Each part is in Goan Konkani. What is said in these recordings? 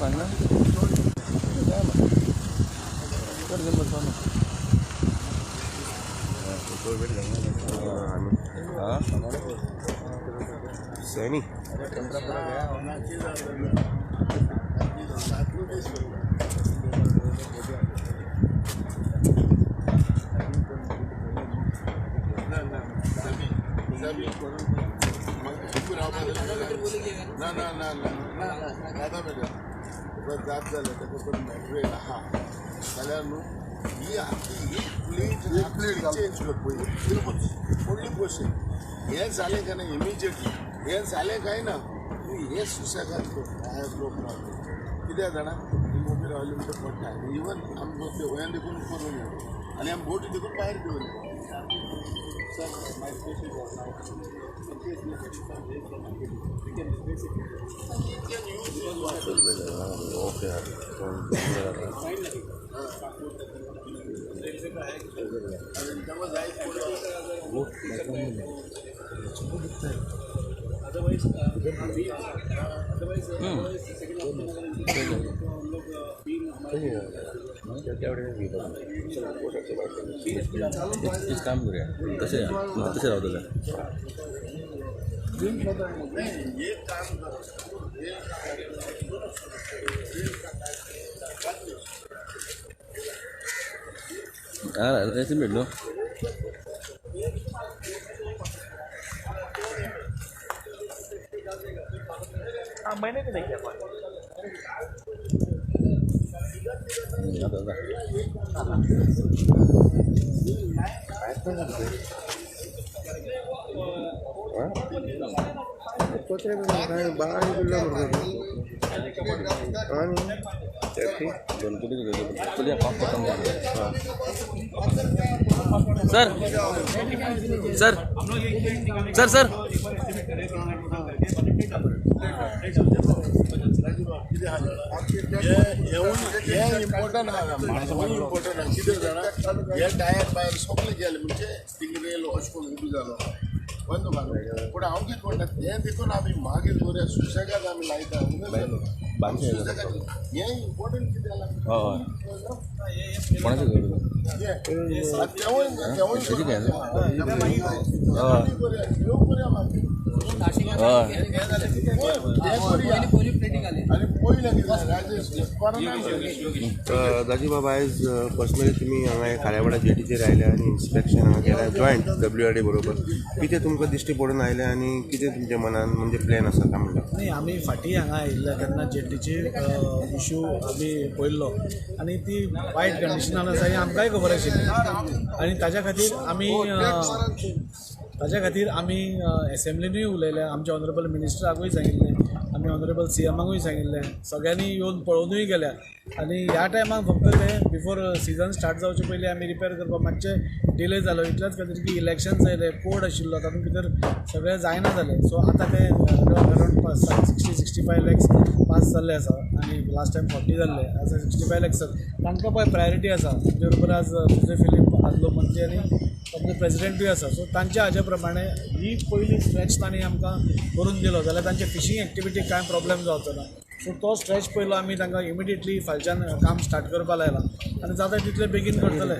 ना सैनी ना ना ना ना ना ना जात जालें ताका पण मॅटेरियल आहा जाल्यार न्हू ही ही प्लेट प्लेट चेंज कर पयली व्हडली पोशन हें जालें काय ना इमिजिएटली हें जालें काय ना तूं हें सुसेगाद कर I have no problem कित्याक जाणा उबी रावली म्हणटा पडटा आनी इवन आमकां वयान देखून करून येवं आनी आमी बोटी देखून भायर घेवन येवं. Sir, my request is now, in case we are getting some waste from market, we can replace it. Okay. Fine लगेगा. रेलवे का है अदरवाइज अदरवाइज सेकंड ऑप्शन अगर तो हम लोग बीम हमारे एक काम करूया तशें तशें रावतलें. एक काम कर. हां रेसिन भेटलो. हाँ, मैंने भी नहीं किया. Sir sir sir sir हें इम्पॉर्टंट आहा, इम्पॉर्टंट आहा. कितें जाणा, हे टायर भायर सगळे गेले म्हणजे थिंगा रेल अशें करून उबी जालो बंद घालो. पूण हांव कितें म्हणटा तें देखून आमी मागीर दवरया सुसेगाद आमी लायता. सुसेगाद हें इम्पॉर्टंट कितें जालां कोणाचें तेवूय तेवूय करुया मागीर. दाजी बाबा, आयज पर्सनली तुमी हांगा खाऱ्यावाडा जेटीचेर आयले आनी इन्स्पेक्शन हांगा केलें जॉयंट WRD बरोबर. कितें तुमकां दिश्टी पडून आयलें आनी कितें तुमच्या मनान म्हणजे प्लॅन आसा काय म्हणटा? न्ही, आमी फाटीं हांगा आयिल्ले तेन्ना जेटीची इशू आमी पळयल्लो आनी ती वायट कंडिशनान आसा हें आमकांय खबर आशिल्ली आनी ताज्या खातीर आमी एसेंब्लीनूय उलयले, आमच्या ऑनरेबल मिनिस्टराकूय सांगिल्लें, आमी ऑनरेबल CMाकूय सांगिल्लें, सगळ्यांनी येवन पळोवनूय गेल्या. आनी ह्या टायमाक फक्त ते बिफोर सिजन स्टार्ट जावचे पयलीं आमी रिपेर करपाक मातशें डिले जालो, इतल्याच खातीर की इलेक्शन्स आयले, कोड आशिल्लो, तातूंत भितर सगळें जायना जालें. सो आतां ते अरावंड 60-65 लॅक्स पास जाल्ले आसा आनी लास्ट टायम 40 जाल्ले, आतां 65 लॅक्स. तांकां पळय प्रायोरिटी आसा. तांचे बरोबर आज जुजे फिलीप आदलो मंत्री आनी तांचो प्रेजिडेंटूय आसा. सो तांच्या हाज्या प्रमाणे ही पयली स्ट्रेच तांणी आमकां करून दिलो जाल्यार तांचे फिशींग एक्टिविटीक कांय प्रॉब्लेम जावचो ना. सो तो स्ट्रेच पयलो आमी तांकां इमिडिएटली फालच्यान काम स्टार्ट करपाक लायलां आनी जाता तितले बेगीन करतले.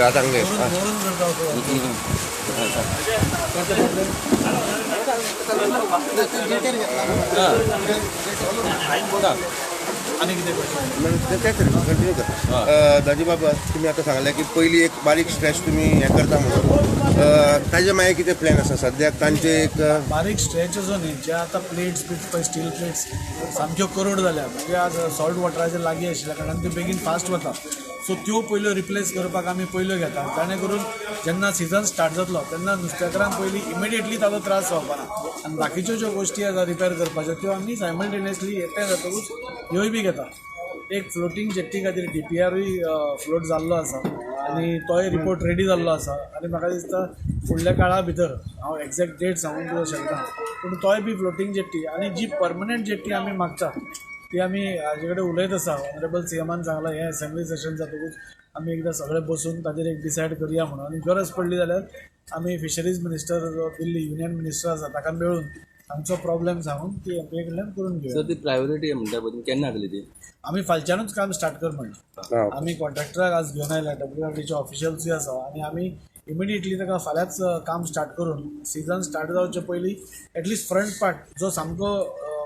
आतां आनी कितें क्वेश्चन? कंटिन्यू कर. दाजी बाबा, तुमी आतां सांगलें की पयली एक बारीक स्ट्रेच तुमी हें करता म्हणून, ताजे मागीर कितें प्लॅन आसा सद्याक तांचे? एक बारीक स्ट्रेच असो न्ही, जे आतां प्लेट्स बी पळय स्टील प्लेट्स सामक्यो करोड जाल्या, म्हणजे आज सॉल्ट वॉटराचे लागीं आशिल्ल्या कारणान त्यो बेगीन फास्ट वता. सो त्यो पयल्यो रिप्लेस करपाक आमी पयल्यो घेता, जाणे करून जेन्ना सिजन स्टार्ट जातलो तेन्ना नुस्तेकारांक पयलीं इमिडिएटली ताजो त्रास जावपा ना आनी बाकीच्यो ज्यो गोश्टी आसा रिपेर करपाच्यो त्यो आमी सायमल्टेनियसली तें जातकूच ह्योय बी घेता. एक फ्लोटींग जेट्टी खातीर DPRूय फ्लोट जाल्लो आसा आनी तोय रिपोर्ट रेडी जाल्लो आसा आनी म्हाका दिसता फुडल्या काळा भितर हांव एग्जॅक्ट डेट सांगूंक तुका शकना, पूण तोय बी फ्लोटींग जेट्टी आनी जी परमनंट जेट्टी आमी मागता ती आमी हाजे कडेन उलयत आसा. ऑनरेबल CMान सांगलां हें असेंब्ली सेशन जातकूच आमी एकदां सगळे बसून ताजेर एक डिसायड करुया म्हणून, आनी गरज पडली जाल्यार आमी फिशरीज मिनिस्टर जो दिल्ली युनियन मिनिस्टर आसा ताका मेळून आमचो प्रॉब्लेम सांगून ती एमपीए कडल्यान करून घेवया. सर, ती प्रायोरिटी म्हणटा पळय, केन्ना जातली ती? आमी फालच्यानूच काम स्टार्ट कर म्हणलें. आमी कॉन्ट्रॅक्टराक आज घेवन आयल्या, WRDचे ऑफिशियल्सूय आसा आनी आमी इमिडिएटली ताका फाल्यांच काम स्टार्ट करून सिजन स्टार्ट जावचे पयलीं एटलिस्ट फ्रंट पार्ट जो सामको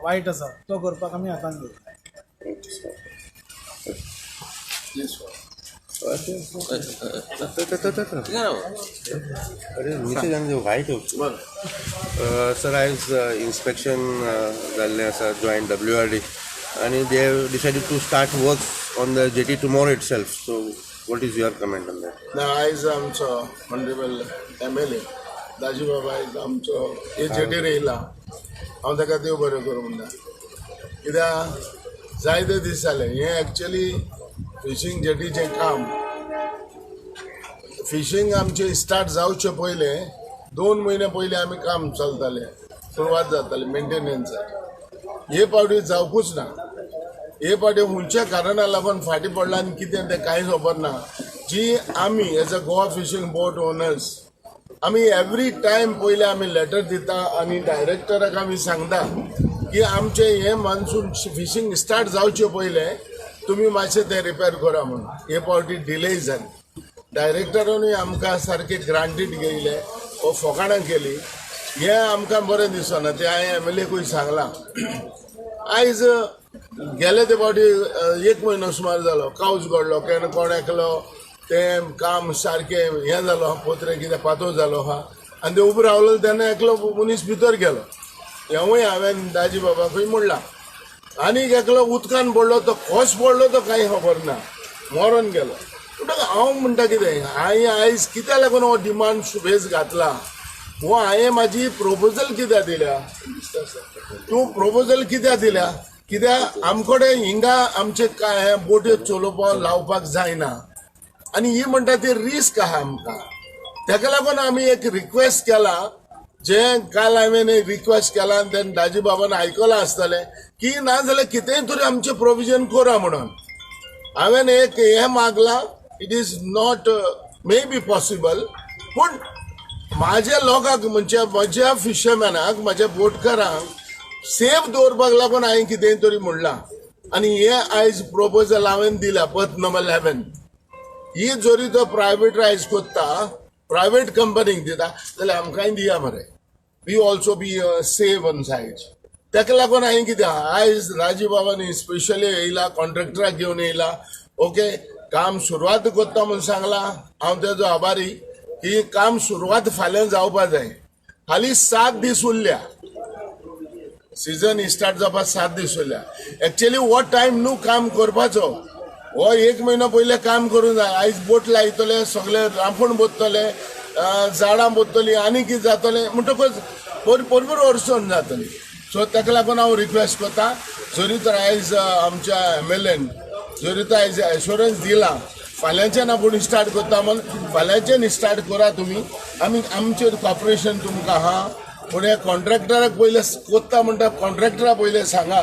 वायट आसा तो करपाक आमी हातान घेवया. अरे नीचे जाने दो, वाइट हो. सर, आयज इन्स्पेक्शन जाल्लें आसा जॉयंट WRD आनी they have decided to start work on the jetty tomorrow itself. So what is your comment on that? ना, आयज आमचो ऑनरेबल MLA दाजीबाबा आयज आमचो हे जेटीर येयला, हांव ताका देव बरें करूं म्हणटा. कित्याक जायते दीस जाले हें एक्चुअली फिशींग जेटीचें काम फिशींग आमचें स्टार्ट जावचे पयलें 2 म्हयने पयलीं आमी काम चलतालें, सुरवात जाताली मेंटेनन्साची. हे फावटी जावकूच ना. हे फावटी खंयच्या कारणाक लागून फाटीं पडला आनी कितें तें कांय खबर ना. जी आमी as a Goa fishing boat owners आमी एवरी टायम पयलीं आमी लेटर दिता आनी डायरेक्टराक आमी सांगता की आमचें हें मान्सून फिशींग स्टार्ट जावचे पयलें तुमी मातशें तें रिपेर करा म्हणून. हे फावटी डिले जाली. डायरेक्टरानूय आमकां सारकें ग्रांटीड घेयलें वो फोकाणां केली. हें आमकां बरें दिसना, तें हांवें MLAकूय सांगलां. आयज गेले ते फावटी 1 म्हयनो सुमार जालो, कावच घडलो, केन्ना कोण एकलो तें काम सारकें हें जालो, पोत्रे कितें पातो जालो आहा आनी ते उबो रावलो तेन्ना एकलो मनीस भितर गेलो. हेंवूय हांवें दाजी बाबाकूय म्हणलां. आनीक एकलो उदकान पडलो, तो खोस पडलो तो कांय खबर ना, मरोन गेलो. म्हणटकच हांव म्हणटा कितें, हांवें आयज कित्याक लागून हो डिमांड सुबेज घातला, हो हांवें म्हाजी प्रोपोजल कित्याक दिल्या, तूं प्रोपोजल कित्याक दिल्या, कित्याक आमकडे हिंगा आमचे काय बोट्यो चलोवपाक लावपाक जायना आनी ही म्हणटा ती रिस्क आहा आमकां. तेका लागून आमी एक रिक्वेस्ट केला, जे काल हांवें एक रिक्वेस्ट केला आनी तेन्ना दाजी बाबान आयकलां आसतलें की ना जाल्यार कितेंय तरी आमचें प्रोविजन करा म्हणून हांवें एक हें मागलां. It is not may be possible, पूण म्हाज्या लोकांक म्हणजे म्हज्या फिशरमॅनाक, म्हज्या बोटकारांक सेफ दवरपाक लागून हांवें कितेंय तरी म्हणलां. आनी हें आयज प्रोपोजल हांवें दिलां पथ नंबर 11. ही जरी तो प्रायवेटायज करता, प्रायवेट कंपनीक दिता जाल्यार आमकांय दिया मरे, we also be safe on side. ताका लागून हांवें कितें आयज राजीव बाबान स्पेशली येयला, कॉन्ट्रॅक्टराक घेवन येयला, ओके काम सुरवात करता म्हूण सांगलां. हांव तेजो आभारी की काम सुरवात फाल्यां जावपा जाय. हालीं 7 दीस उरल्या, सिजन स्टार्ट जावपाक 7 दीस उरल्या. एक्चुअली हो टायम न्हू काम करपाचो, हो 1 म्हयनो पयलें काम करूंक जाय. आयज बोट लायतले, सगळे रांपण बोतले, झाडां बोतली आनी कितें जातलें, म्हणटकच भरपूर अडचण जातली. सो ताका लागून हांव रिक्वेस्ट करता, जरी तर आयज आमच्या MLAन जरी तर आयज एश्योरन्स दिला फाल्यांच्यान आपूण स्टार्ट करता म्हूण, फाल्यांच्यान स्टार्ट करा तुमी, आमी आमचें कॉपरेशन तुमकां आहा. पूण ह्या कॉन्ट्रॅक्टराक पयलें कोत्ता म्हणटा, कॉन्ट्रॅक्टरा पयलें सांगा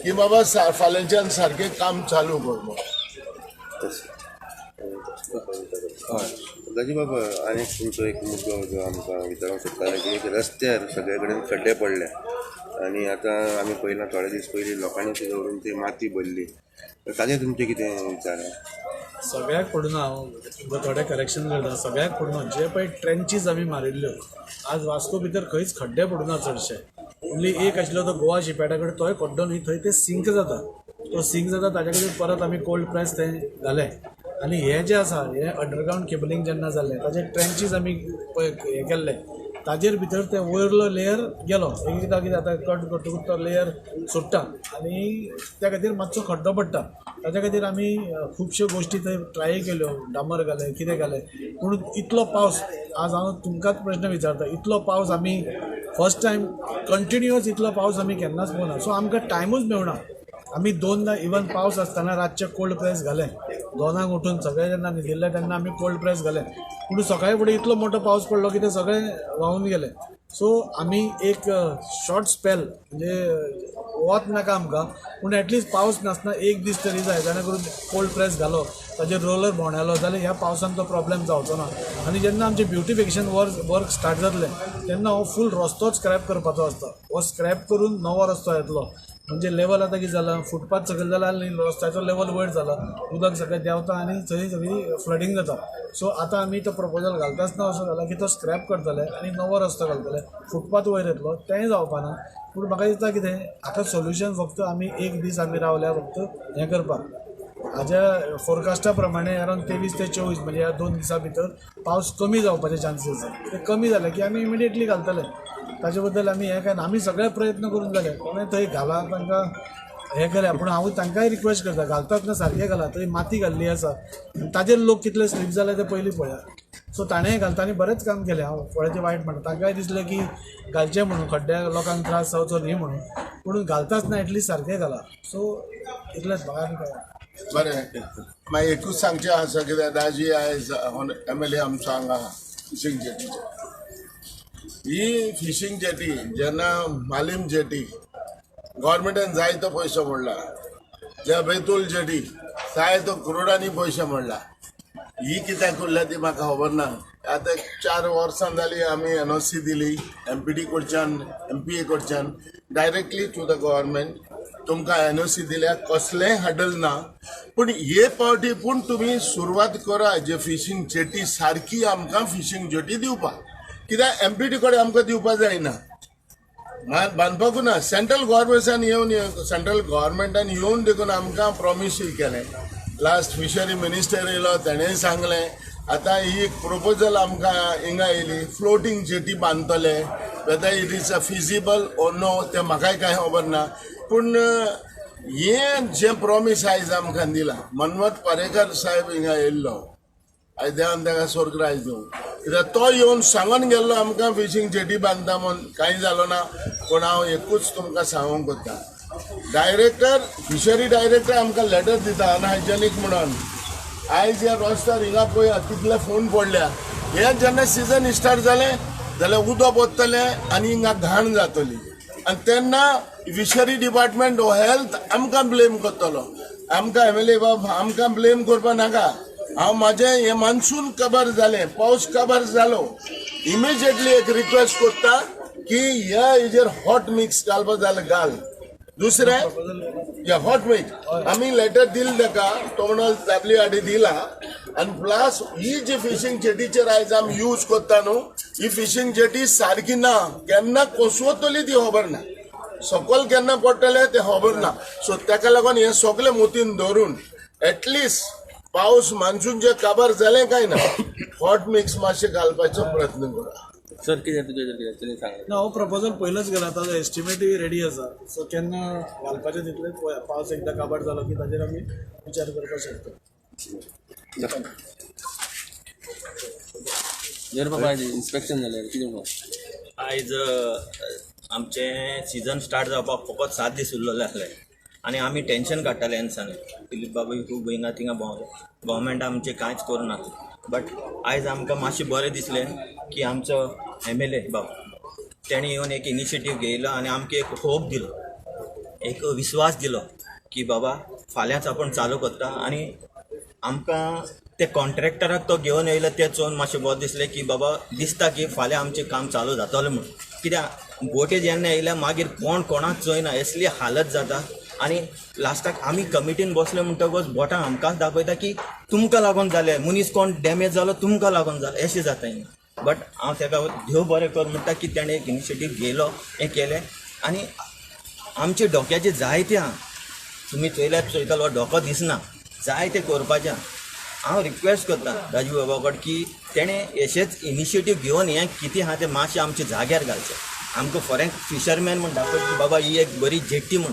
की बाबा फाल्यांच्यान सारकें काम चालू कर म्हणून. दाजी बाबा, आनी तुमचो एक मुद्दो जो आमकां विचारूंक सोदताले की एक रस्त्यार सगळे कडेन खड्डे पडले आनी आतां आमी पयलां थोडे दीस पयलीं लोकांनी ती दवरून ती माती भरली, तर ताजेर तुमचें कितें विचार आहा? सगळ्याक पडूना, हांव तुमकां थोडें करेक्शन करता. सगळ्याक पडूना, जे पळय ट्रेंचीज आमी मारिल्ल्यो आज वास्को भितर खंयच खड्डे पडूना चडशे. ओन्ली एक आशिल्लो तो गोवा शिपयार्डा कडेन, तोय खड्डो न्ही, थंय ते सिंक जाता, तो सिंक जाता ताजे खातीर परत आमी कोल्ड प्रेस थंय घाले. आनी हें जें आसा हें अंडरग्रावंड केबलिंग जेन्ना जालें ताजे ट्रेंचीज आमी पळय हें केल्ले, ताजेर भितर ते वयरलो लेयर गेलो. एक एकदां कितें जाता, कट करतकूच तो लेयर सुट्टा आनी त्या खातीर मातसो खड्डो पडटा. ताच्या खातीर आमी खुबश्यो गोश्टी थंय ट्राय केल्यो, डांबर घाले, कितें घालें, पूण इतलो पावस आज हांव तुमकांच प्रश्न विचारता, इतलो पावस आमी फर्स्ट टायम कंटिन्युअस इतलो पावस आमी केन्नाच पळोवना. सो आमकां टायमूच मेळना. आमी दोनदा इवन पावस आसतना रातचे कोल्ड प्रेस घालें, 2 उठून सगळे जेन्ना न्हिदिल्ले तेन्ना आमी कोल्ड प्रेस घालें, पूण सकाळी फुडें इतलो मोठो पावस पडलो की ते सगळे व्हांवून गेले. सो आमी एक शॉर्ट स्पेल, म्हणजे वत नाका आमकां, पूण एटलिस्ट पावस नासतना एक दीस तरी जाय, जाणे करून कोल्ड प्रेस घालो, ताजेर रोलर भोंवडायलो जाल्यार ह्या पावसान तो प्रॉब्लेम जावचो ना. आनी जेन्ना आमचें ब्युटिफिकेशन वर्क स्टार्ट जातलें तेन्ना हो फूल रस्तोच स्क्रॅप करपाचो आसता. हो स्क्रॅप करून नवो रस्तो येतलो, म्हणजे लेवल आतां कितें जालां, फुटपाथ सकयल जाला आनी रस्त्याचो लेवल वयर जाला, उदक सगळें देंवता आनी थंय सगळी फ्लडींग जाता. सो आतां आमी तो प्रपोजल घालता आसतना असो जाला की तो स्क्रॅप करतले आनी नवो रस्तो घालतले, फुटपाथ वयर येतलो, तेंय जावपाना. पूण म्हाका दिसता कितें आतां सोल्युशन फक्त आमी एक दीस आमी रावल्या फक्त हें करपाक. हाज्या फोरकास्टा प्रमाणे अरावंड 23 ते 24 म्हणजे ह्या 2 दिसां भितर पावस कमी जावपाचे चान्सीस आसा. ते कमी जाले की आमी इमिडिएटली घालतले. ताजे बद्दल आमी हें काय आमी सगळे प्रयत्न करून जाले, कोणें थंय घाला तांकां हें केलें, पूण हांव तांकांय रिक्वेस्ट करता घालतात ना सारकें घाला. थंय माती घाल्ली आसा आनी ताजेर लोक कितले स्लीप जाले ते पयलीं पळयात. सो ताणें घालता आनी बरेंच काम केलें. हांव कोणाचें वायट म्हणटा, तांकांय दिसलें की घालचें म्हणून, खड्ड्या लोकांक त्रास जावचो न्ही म्हणून, पूण घालताच ना एटलिस्ट सारकें घाला. सो इतलेंच म्हाका आनी काय. बरें, मागीर एकूच सांगचें आसा कित्याक दाजी आयज MLA आमचो हांगा फिशींग जेटीचेर. ही फिशींग जेटी जेन्ना मालीम जेटी गव्हर्मेंटान जायतो पयसो मोडला, ज्या बेतूल जेटी जायतो करोडांनी पयशे मोडला, ही कित्याक उरल्या ती म्हाका खबर ना. आतां 4 वर्सां जाली आमी NOC दिली MPD कडच्यान, MPA कडच्यान डायरेक्टली टू the government. तुमकां NOC दिल्या, कसलेंय हडल ना. पूण हे पावटी पूण तुमी सुरवात करा जे फिशींग जेटी सारकी आमकां फिशींग जेटी दिवपाक, कित्याक MPD कडेन आमकां दिवपाक जायना, बांदपाकूच ना. सेंट्रल गव्हर्मेंटान येवन, सेंट्रल गव्हर्मेंटान येवन देखून आमकां प्रॉमिसूय केलें. लास्ट फिशरी मिनिस्टर येयलो तेणेंय सांगलें. आतां ही एक प्रपोजल आमकां हिंगा येयली, फ्लोटींग जेटी बांदतले, whether it is a feasible or no तें म्हाकाय कांय खबर ना. पूण हें जें प्रॉमीस आयज आमकां दिलां, मनमत पारेकर साहेब हिंगा येयल्लो, आयज देवान ताका स्वर्ग राज दिवं, कित्याक तो येवन सांगून गेल्लो आमकां फिशींग जेटी बांदता म्हूण, कांय जालो ना. पूण हांव एकूच तुमकां सांगूंक कोत्ता, डायरेक्टर फिशरी डायरेक्टर आमकां लेटर दिता अनहायजेनीक म्हणून. आयज ह्या रस्त्यार हिंगा पळया कितले फोन पडल्या. हे जेन्ना सिजन स्टार्ट जालें जाल्यार उदक वतलें आनी हिंगा घाण जातली, आनी तेन्ना फिशरी डिपार्टमेंट हेल्थ आमकां ब्लेम करतलो. आमकां MLA बाब आमकां ब्लेम करपा नाका. हांव म्हाजें हें मान्सून कबर जालें, पावस कबर जालो, इमिजिएटली एक रिक्वेस्ट करता की ह्या हेजेर हॉट मिक्स घालपा जाल्यार घाल. दुसरें ह्या हॉट मिक्स आमी लेटर दिल ताका, तो म्हणून WRD दिला. आनी प्लस ही जी फिशींग जेटीचेर आयज आमी यूज करता न्हू, ही फिशींग जेटी सारकी ना, केन्ना कोसवतली ती खबर ना, सकयल केन्ना पडटलें तें खबर ना. सो ताका लागून हें सगळें मोतीन धरून एटलिस्ट पावस मान्सून जे काबार जालें काय ना, हॉट मिक्स मातशें घालपाचो प्रयत्न करा. सर कितें तुजें कितें सांगलें ना, हो प्रपोजल पयलोच गेला, ताजो एस्टिमेटूय रेडी आसा. सो केन्ना घालपाचें तितलें पळया, पावस एकदां काबार जालो की ताजेर आमी विचार करपाक शकता. जर बाबा आयज इन्स्पेक्शन जालें कितें म्हणून? आयज आमचें सिजन स्टार्ट जावपाक फकत 7 दीस उरलेले आसले आनी आमी टेंशन काडटाले ह्या दिसांनी. फिलीप बाबूय खूब हिंगा थिंगा भोंवले, गव्हर्मेंट आमचें कांयच करूं नासलें. बट आयज आमकां मातशें बरें दिसलें की आमचो MLA बाब तेणें येवन एक इनिशिएटीव घेयलो आनी आमकां एक होप दिलो, एक विस्वास दिलो की बाबा फाल्यांच आपूण चालू करता. आनी आमकां ते कॉन्ट्रॅक्टराक तो घेवन येयलो तें चोवन मातशें बरें दिसलें की बाबा दिसता की फाल्यां आमचें काम चालू जातलें म्हूण. कित्याक बोटी जेन्ना येयल्या मागीर कोण कोणाक चोयना, असली हालत जाता. आनी लास्टाक आमी कमिटीन बसले म्हणटकच बोटां आमकांच दाखयता की तुमकां लागून जालें, मनीस कोण डॅमेज जालो तुमकां लागून जालें, अशें जाता. बट हांव ताका देव बरें कर म्हणटा की तेणें एक इनिशिएटीव घेयलो, हें केलें. आनी आमचे डोक्याचे जायते आहा, तुमी चोयल्यार चोयतलो डोको दिसना, जायते करपाचें. हांव रिक्वेस्ट करता राजू बाबा कडेन की तेणें अशेंच इनिशिएटीव घेवन हें कितें आहा तें मातशें आमच्या जाग्यार घालचें. आमकां फॉरेन फिशरमॅन म्हूण दाखयता की बाबा ही एक बरी जेट्टी म्हूण.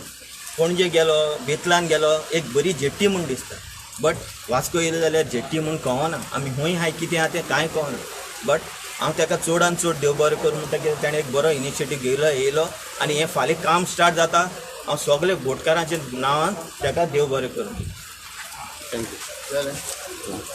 पणजे गेलो, बेतलान गेलो, एक बरी जेट्टी म्हूण दिसता, बट वास्को येयले जाल्यार जेट्टी म्हूण कळना आमी खंय आहाय, कितें आहा तें कांय कळना. बट हांव ताका चडान चड देव बरें करूं म्हणटा की ताणें एक बरो इनिशिएटीव घेयलो, येयलो आनी हें फाल्यां काम स्टार्ट जाता. हांव सगळे बोटकारांच्या नांवान ताका देव बरें करूं. Thank you. जालें.